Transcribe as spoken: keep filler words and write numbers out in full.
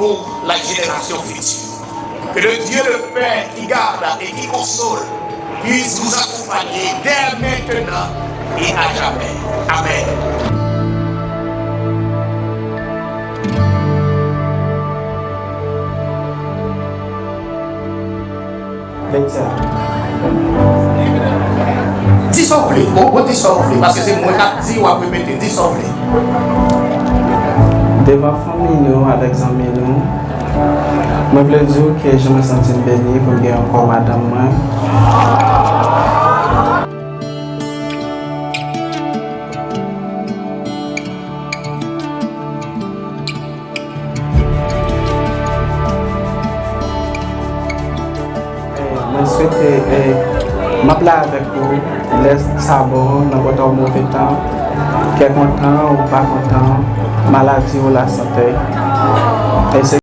pour la génération future. Que le Dieu de paix qui garde et qui console puisse vous accompagner dès maintenant et à jamais. Amen. Bèt sa. Di sa w vle. Bon, bon, di sa w vle. Paske se mwen k ap di, w ap repete. Di sa w vle. Devan fanmi nou, avèk zanmi nou, mwen vle di w ke jan mwen santi m beni pou m gen ankò madanm mwen. Eh, mwen swete, eh, m ap la avèk ou lè sa bon, nan pòtan ou move tan, kè kontan ou pa kontan, maladi ou lasante. E se